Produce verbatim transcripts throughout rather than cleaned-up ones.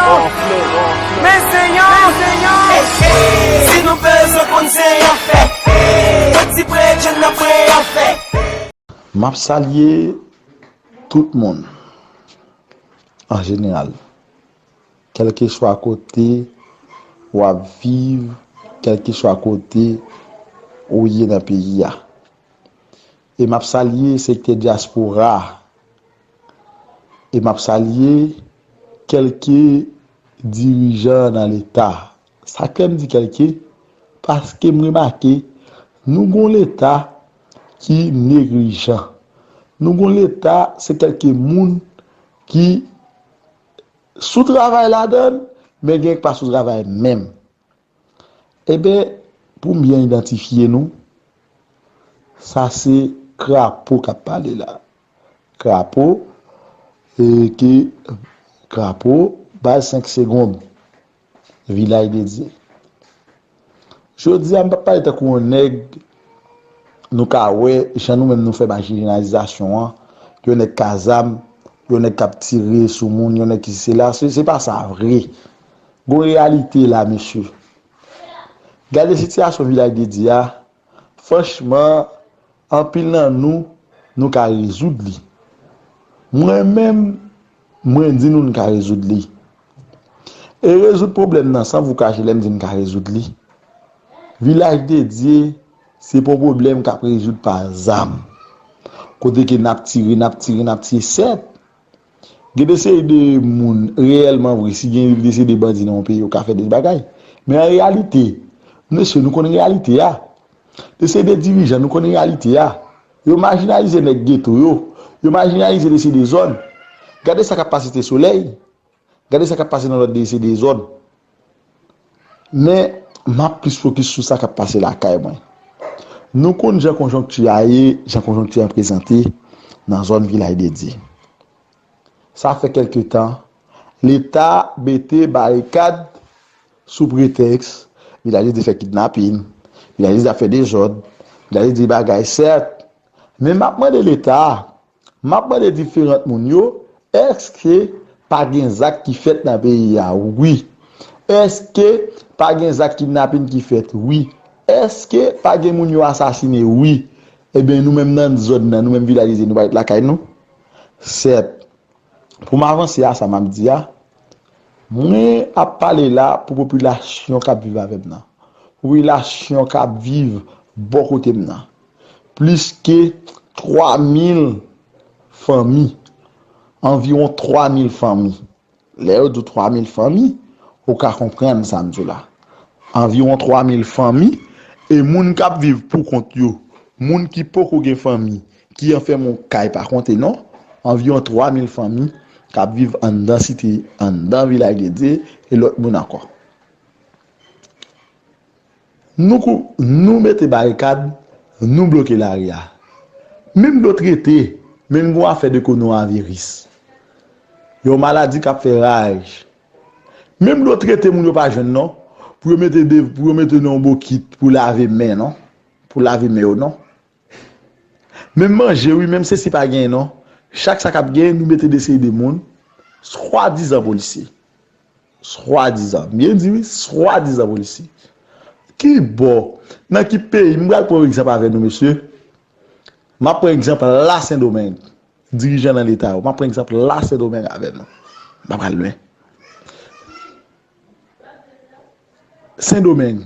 Men se yon, men se yon. Si nou bezwen konn se yon fèt, mwen di prè John nan prè yon fèt. M ap salye tout moun an jeneral, kèlkeswa kote w ap viv, kèlkeswa kote ou ye nan peyi a. E m ap salye sektè dyaspora a. E m ap salye kèlke dirijan nan Leta. Sa k fè m di kèlke? Paske m remake nou gon Leta ki neglijan. Nou gon Leta, se kèlke moun ki sou travay ladan l, men gen k pa sou travay menm. Eben, pou m byen idantifye nou, sa se Krapo k ap pale la. Krapo, e ke Krapo, baz senk segonn, Vilaj de Dye. Jodi a, m p ap pale tankou yon nèg nou ka wè, jan nou menm nou fè majinalizasyon an, yon nèg ka zam, yon nèg k ap tire sou moun, yon nèg ki sela, se, se pa sa vre. Gon reyalite la, mesye. Gade sitiyasyon Vilaj de Dye a, franchman, anpil nan nou, nou ka rezoud li. Mwen menm, mwen di nou, nou ka rezoud li. E rezoud pwoblèm nan, san vou kache, lè m di n ka rezoud li, Vilaj de Dye, se pa yon pwoblèm k ap rezoud pa zam. Kote ke n ap tire, n ap tire, n ap tire, sèt. Gen de seri de moun, reyèlman vre, si gen de seri de bandi nan yon peyi, yo ka fè de bagay. Men an reyalite, mesye, nou konn reyalite a. De seri de dirijan, nou konn reyalite a. Yo majinalize nèg geto yo. Yo majinalize de seri de zòn. Gade sa k ap pase Site Solèy. Gade sa k ap pase nan lòt de seri de zòn. Men, m ap plis fokis sou sa k ap pase lakay mwen. Nou konn jan konjonkti a ye, jan konjonkti a prezante nan zòn Vilaj de Dye. Sa fè kèlke tan, Leta mete barikad sou pretèks Vilaj de Dye fè kidnapin, Vilaj de Dye ap fè dezòd, Vilaj de Dye bagay, sèt. Men m ap mande Leta a, m ap mande diferan moun yo, èske pa gen zak ki fèt nan peyi a? Wi. Èske pa gen zak kidnapin ki fèt? Wi. Èske pa gen moun yo asasine? Wi. Ebyen, nou menm nan zòn nan, nou menm Vilaj de Dye, nou pa ret lakay nou? Sèt. Pou m avanse a sa m ap di a, mwen ap pale la pou popilasyon k ap viv avè m nan. Popilasyon k ap viv bò kote m nan. Plis ke twa mil fanmi, anviwon twa mil fanmi. Lè yo di w twa mil fanmi, ou ka konprann sa m di w la. Anviwon twa mil fanmi, e moun k ap viv pou kont yo, moun ki poko gen fanmi, ki anfèmen yon kay pa konte non, anviwon twa mil fanmi k ap viv anndan site, anndan Vilaj de Dye, e lòt moun ankò. Nou kou-, nou mete barikad, nou bloke lari a. Menm dlo trete, menm gon afè de kowonaviris. Yon maladi k ap fè raj. Menm dlo trete moun yo pa jwenn non, pou yo mete de, pou yo mete nan yon bokit pou lave men non, pou lave men yo non. Menm manje wi, menm sesi pa genyen non. Chak sa k ap genyen, nou mete de seri de moun, swadizan polisye. Swadizan, byen di wi, swadizan polisye. Ki bò? Nan ki peyi? M pral pran yon egzanp avè nou, mesye. M ap pran egzanp la Sendomeng. Dirijan nan Leta yo. M ap pran egzanp la Sendomeng avè nou. M pa pral lwen. Sendomeng.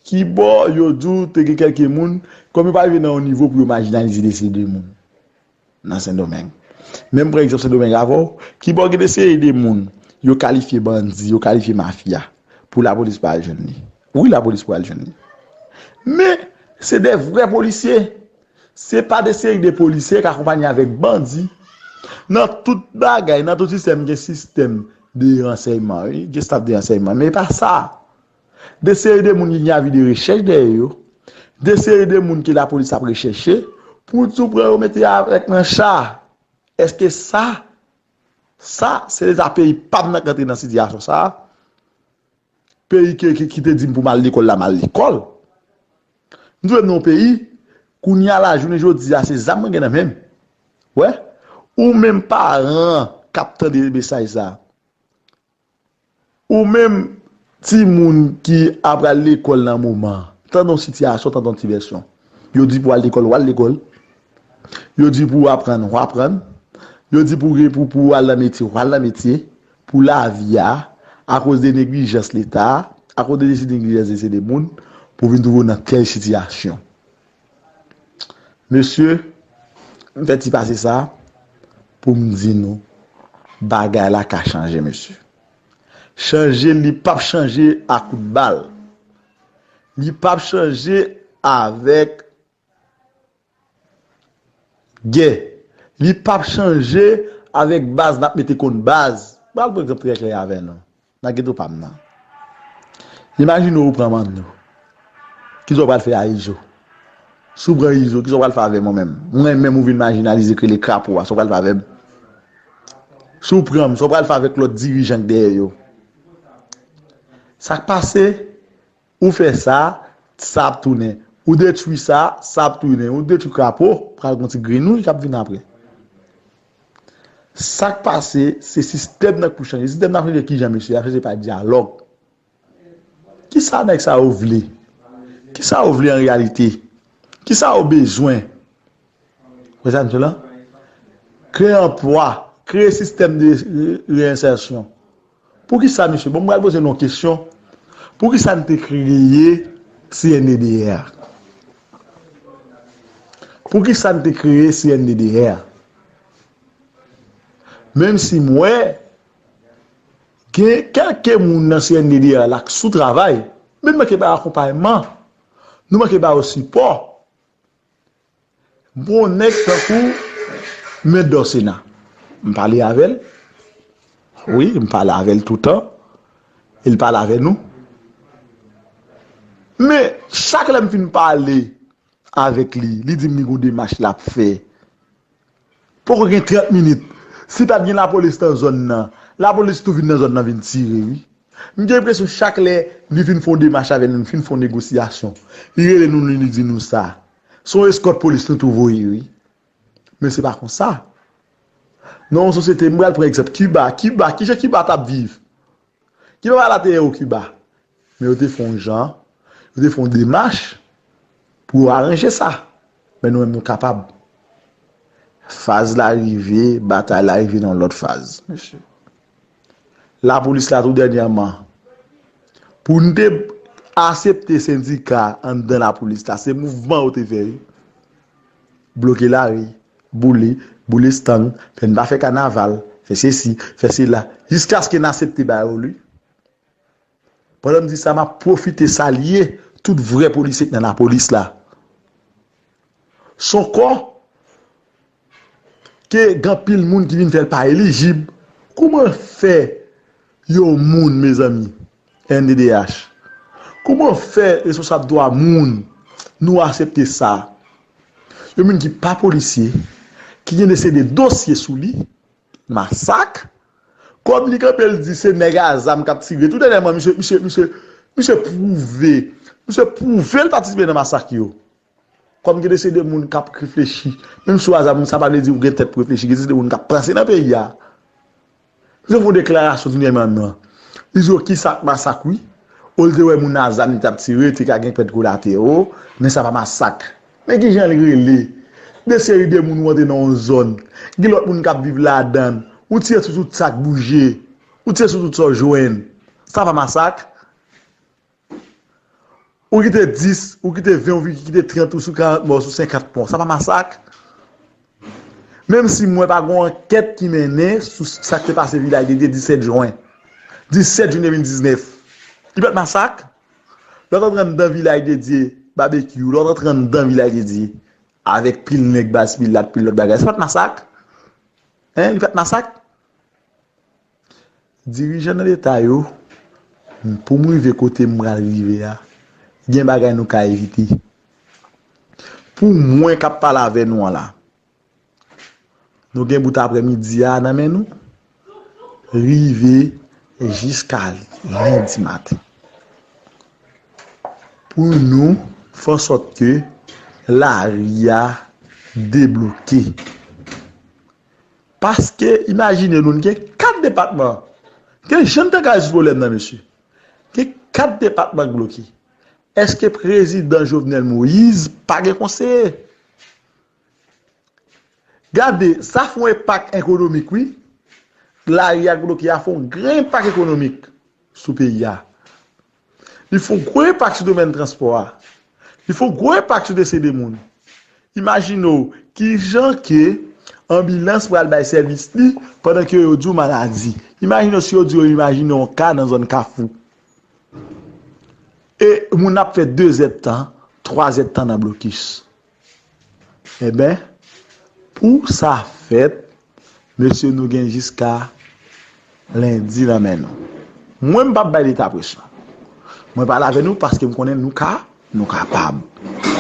Ki bò yo di w te gen kèlke moun, kòm yo pa rive nan yon nivo pou yo majinalize de seri de moun nan Sendomeng. Men m pran egzanp Sendomeng avè w, ki bò gen de seri de moun yo kalifye bandi, yo kalifye mafya, pou lapolis pa al jwenn li. Wi, lapolis pou al jwenn li. Men, se de vrè polisye. Se pa de seri de polisye k akonpanye avèk bandi. Nan tout bagay, nan tout sistèm, gen sistèm de ransèyman, wi, gen staf de ransèyman, men e pa sa. De seri de moun ki gen avi de rechèch dèyè yo, de seri de moun ke lapolis ap rechèche, pou di w pran yo mete avèk nan cha. Èske sa, sa, se leta peyi pa m nan k antre nan sitiyasyon sa a? Peyi ke, ke, ki te di m pou m al lekòl la, m al lekòl. M twouve m nan yon peyi, kounye a la, jounen jodi a, se zam mwen gen nan men m. Wè? Ou menm paran k ap tande mesaj sa a, Ou menm, timoun ki ap al lekòl nan moman, tande yon sitiyasyon, tande yon ti vèsyon. Yo di pou al lekòl, w al lekòl. Yo di pou w aprann, w aprann. Yo di pou, pou, pou w al nan metye, w al nan metye. Pou lavi a, akoz de neglijans Leta, akoz de neglijans de se de moun, pou vin twouve w nan tèl sitiyasyon. Mesye, m fè ti pase sa pou m di nou, bagay la ka chanje, mesye. Chanje, li p ap chanje a kout bal. Li p ap chanje avèk gè. Li p ap chanje avèk baz n ap mete kont baz. M pral pran egzanp trè klè avè nou. Nan geto pa m nan. Imajine w pran Manno. Kisa w pral fè a Izo? Si w pran Izo, kisa w pral fè avè mwen menm? Mwen menm ou vin majinalize k rele Krapo a, sa w pral fè avè m? Si w pran m, sa w pral fè avèk lòt dirijan k dèyè yo? Sa k pase? Ou fè sa, sa ap tounen. Ou detwi sa, sa ap tounen. Ou detwi Krapo, pral gon ti grenouy k ap vin apre. Sa k pase, se sistèm nan k pou chanje. Sistèm nan ap chanje kijan, mesye? L ap chanje pa dyalòg. Kisa nèg sa yo vle? Kisa yo vle an reyalite? Kisa yo bezwen? Wè sa, mesye la? Kreye anplwa, kreye sistèm de re-, reyensèsyon. Poukisa, mesye? Bon, m pral poze nou yon kesyon. Poukisa n te kreye C N D D R? Poukisa n te kreye C N D D R? Menm si m wè gen kèlke moun nan C N D D R la k sou travay, men n manke ba yo akonpayman, nou manke ba yo sipò. Bon, nèg tankou Mèt Dòsena, m pale avè l. Wi, m pale avè l toutan. E l pale avè nou. Men, chak lè m fin pale avèk li, li di m li gon demach l ap fè. Poko gen trant minit. Si pa t gen lapolis nan zòn nan, lapolis tou vin nan zòn nan vin tire, wi. M gen enpresyon chak lè li fin fè yon demach avè nou, li fin fè yon negosyasyon, li rele nou, li di nou sa. Se yon eskòt polis nou tou voye, wi. Men se pa konsa. Nan yon sosyete, m pral pran egzanp Kiba. Kiba, kijan Kiba t ap viv? Kiba pa la te o Kiba. Men yo te fè yon jan, yo te fè yon demach pou yo aranje sa. Men nou menm nou kapab. Faz la rive, batay la rive nan yon lòt faz, mesye. Lapolis la tou dènyèman. Pou n te aksepte sendika anndan lapolis la, se mouvman yo te fè, wi. Bloke lari, boule, boule estang, fè n pa fè kanaval, fè sesi, fè sela, jiskaske n aksepte ba yo li. Pandan m di sa, m ap pwofite salye tout vrè polisye k nan lapolis la. Son kò ke gen anpil moun ki vin fè l pa elijib. Kouman fè yon moun, mezanmi, N D D H, kouman fè responsab dwa moun nou aksepte sa? Yon moun ki pa polisye, ki gen de se de dosye sou li, masak. Kòm li kanpe, l di se nèg a zam k ap tire. Tou dènyèman, misye, misye, misye, misye pwouve, misye pwouve l patisipe nan masak yo. Kòm gen de se de moun k ap reflechi. Menm si w a zam, sa pa vle di ou gen tèt pou reflechi. Gen de se de moun k ap panse nan peyi a. Misye fè yon deklarasyon dènyèman nan. Li di yo kisa k masak, wi. Olye te wè moun a zam li t ap tire, te ka gen pèt kolatero, men sa pa masak. Men kijan l rele? De seri de moun ou antre nan yon zòn, gen lòt moun k ap viv ladan l, ou tire sou tout sa k bouje, ou tire sou tout sa w jwenn. Sa pa masak? Ou kite dis, ou kite ven, ou kite trant, ou sou karant mò, sou senkant mò. Sa pa masak? Menm si m wè pa gen yon ankèt ki mennen sou sa k te pase Vilaj de Dye disèt jen, disèt jen de mil diznèf. Li pa t masak? Lè w t antre anndan Vilaj de Dye, babekyou, lè w t antre anndan Vilaj de Dye, avèk pil nèg baz, pil lat, pil lòt bagay, se pa t masak? Hein, li pa t masak? Dirijan nan Leta yo, pou m rive kote m pral rive a, gen bagay nou ka evite. Pou mwen k ap pale avè nou an la, nou gen bout aprèmidi a nan men nou, rive jiska lendi maten. Pou nou fè ansòt ke lari a debloke. Paske, imajine nou, n gen kat depatman. Gen jan n te ka rezoud pwoblèm nan, mesye. Gen kat depatman k bloke. Èske prezidan Jovenel Moïse pa gen konseye? Gade, sa fè yon enpak ekonomik, wi. Lari a k bloke a fè yon gran enpak ekonomik sou peyi a. Li fè yon gwo enpak sou domèn transpò a. Li fè yon gwo enpak sou dese de moun. Imajine w kijan ke anbilans pral bay sèvis li pandan ke yo di w maladi. Imajine w si yo di w, imajine yon ka nan zòn Kafou. E moun ap fè de zèdtan, twa zèdtan nan blokis. Enben, pou sa fèt, mesye, nou gen jiska lendi nan men nou. Mwen, m p ap bay Leta presyon. Mwen pale avè nou paske m konnen nou ka, nou kapab.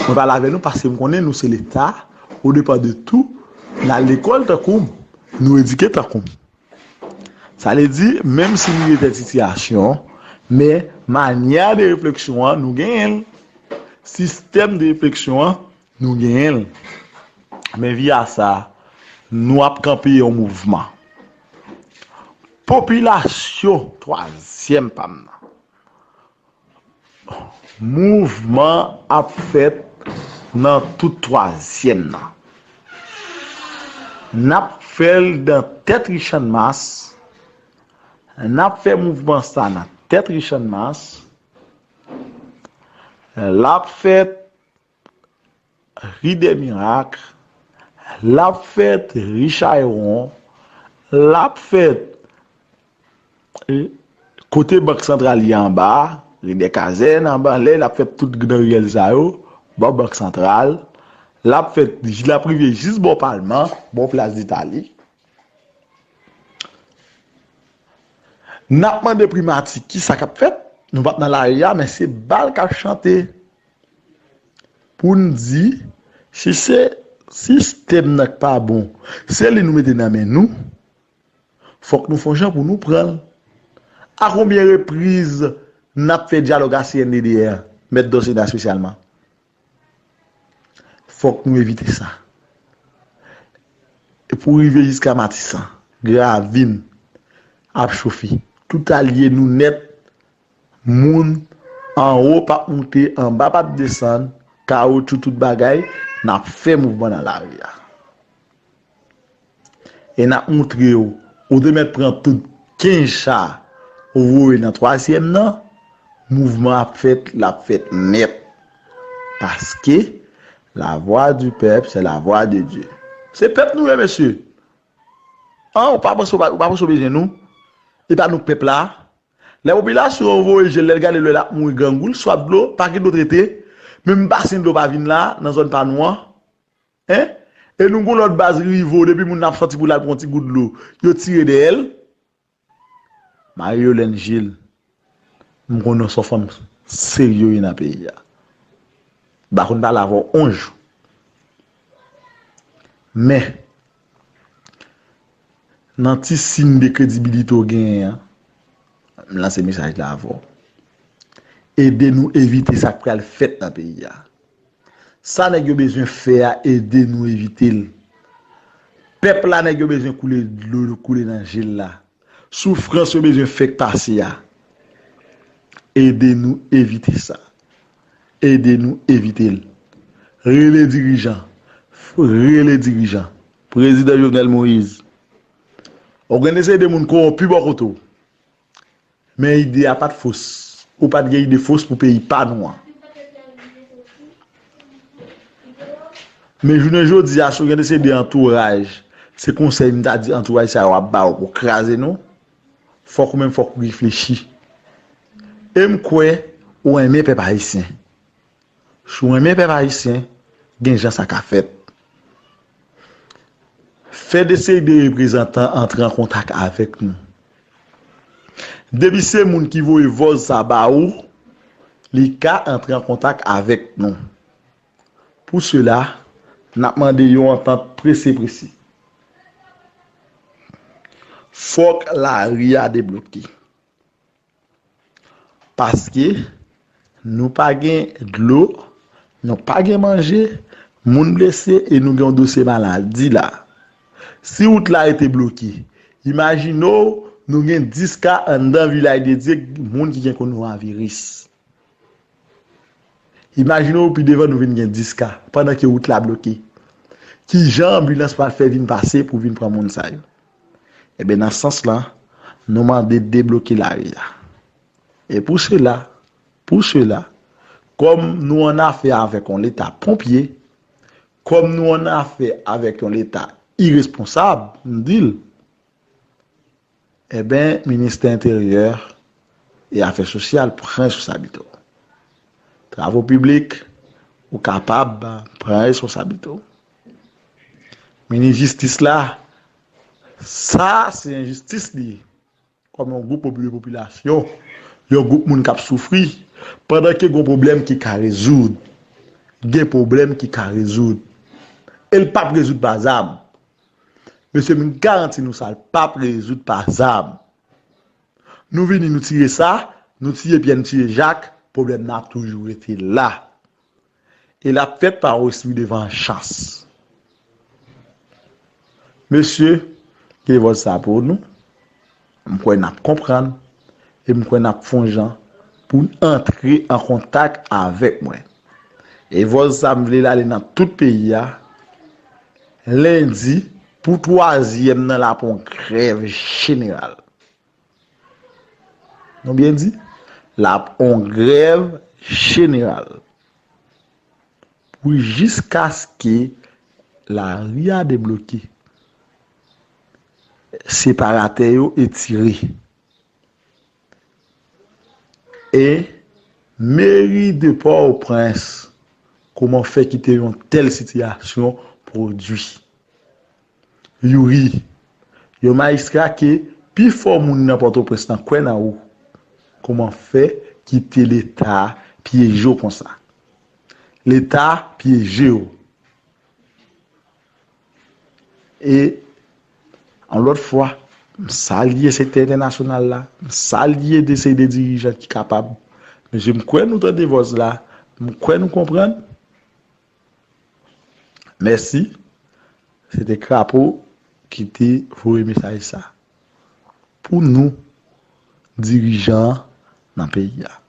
Mwen pale avè nou paske m konnen nou se Leta, au départ de tout, n al lekòl tankou m, nou edike tankou m. Sa vle di, menm si nou gen tèt sitiyasyon, men manyè de refleksyon an, nou genyen l. Sistèm de refleksyon an, nou genyen l. Men via sa, nou ap kanpe yon mouvman. Popilasyon, twazyèm pa m nan. Mouvman ap fèt nan tout twazyèm nan. N ap fè l nan tèt Richannmas. N ap fè mouvman sa nan tèt Richannmas. L ap fèt Ri dè Mirak, l ap fèt Ri Chayewon, l ap fèt, eh, kote Bank Santral ye anba, Ri dè Kazèn, anba anlè, l ap fèt tout nan riyèl sa yo, bò Bank Santral, l ap fèt, l ap rive jis bò Palman, bò Plas Ditali. N ap mande primati kisa k ap fèt, nou p ap nan lari a, men se bal k ap chante. Pou n di, si se sistèm nan k pa bon, se li nou mete nan men nou, fòk nou fè yon jan pou nou pran l. A konbyen repriz n ap fè dyalòg a C N D D R, mèt Dòsena espesyalman? Fòk nou evite sa. E pou rive jiska Matisan, Gravin ap chofe. Tout alye nou nèt, moun anwo p ap moute, anba p ap desann, kawotchou tout bagay, n ap fè mouvman nan lari a. E n ap moutre w, ou te mèt pran tout kenz cha ou voye nan twazyèm nan, mouvman ap fèt, l ap fèt nèt. Paske, la voix du peuple, c'est la voix de Dieu. Se pèp nou ye, mesye. An, ou pa panse, ou pa, ou pa panse w bezwen nou? E pa nou k pèp la? Lè popilasyon an voye je l, lè l gade lè l ap mouri grangou, l swaf dlo, pa gen dlo trete, menm basen dlo pa vin la, nan zòn pa nou an. Hein? E nou gon lòt baz rive, depi moun nan ap sòti pou l al pran ti gout dlo, yo tire dèyè l. Marie Yolène Gilles, m konnen w se yon fanm serye w ye nan peyi a. M pa konn pale avè w on jou. Men, nan ti siy de kredibilite w genyen an, m lanse mesaj la avè w. Ede nou evite sa k pral fèt nan peyi a. Sa nèg yo bezwen fè a, ede nou evite l. Pèp la, nèg yo bezwen koule dlo, koule nan je l la. Soufrans yo bezwen fè k pase a, ede nou evite sa. Ede nou evite l. Rele dirijan. Rele dirijan. Prezidan Jovenel Moïse. Òganizasyon de moun kowonpi bò kote w. Men ide a pa t fos. Ou pa t gen ide fos pou peyi pa nou an. Men jounen jodi a, si w gen de se de antouraj, se konsèy m ta di antouraj sa yo ap ba w pou kraze nou, fòk ou menm fòk ou reflechi. E m kwè ou renmen pèp ayisyen. Si w renmen pèp ayisyen, gen jan sa ka fèt. Fè de seri de reprezantan antre an kontak avèk nou. Depi se moun ki voye vòz sa ba ou, li ka antre an kontak avèk nou. Pou sela, n ap mande yon antant prese prese. Fòk lari a debloke. Paske nou pa gen dlo, nou pa gen manje, moun blese e nou gen yon dosye maladi la. Si wout la rete bloke, imajine w Nou gen dis ka anndan Vilaj de Dye, moun ki gen kowonaviris. Imajine w pi devan nou vin gen dis ka, pandan ke wout la bloke. Kijan anbilans pral fè vin pase pou vin pran moun sa yo? Ebyen, nan sans lan, nou mande debloke lari a. E pou sela, pou sela, kòm nou an afè avèk yon leta ponpye, kòm nou an afè avèk yon leta iresponsab, m di l, Ebyen, ministè enteryè e afè sosyal pran responsablite w. Travo piblik, ou kapab pran responsablite w. Minis jistis la, sa se enjistis li ye. Kòm yon gwoup popi-, de popilasyon, yon gwoup moun k ap soufri, pandan ke gen pwoblèm ki ka rezoud, gen pwoblèm ki ka rezoud. E l p ap rezoud pa zam. Mesye, m garanti nou sa, l p ap rezoud pa zam. Nou vini, nou tire sa, nou tire Pyè, nou tire Jak, pwoblèm nan ap toujou rete la. E l ap fèt pa yon espri de vanjans. Mesye, ke vòz sa pou nou. M kwè n ap konprann, e m kwè n ap fè yon jan pou n antre an kontak avèk mwen. E vòz sa, m vle l ale nan tout peyi a, lendi, pou twazyèm nan, l ap yon grèv jeneral. Nou byen di? L ap yon grèv jeneral. Pou jiskaske lari a debloke, separatè yo etire. E meri de Pòtoprens, kòman fè kite yon tèl sitiyasyon pwodui? Youri, yon majistra ke pifò moun nan Pòtoprens lan kwè nan ou, kòman fè kite Leta pyeje w konsa? Leta pyeje w. E yon lòt fwa, m salye sektè entènasyonal la, m salye de seri de dirijan ki kapab. Mesye, m kwè nou tande vòz la, m kwè nou konprann. Mèsi. Se te Krapo ki te voye mesaj sa pou nou, dirijan nan peyi a.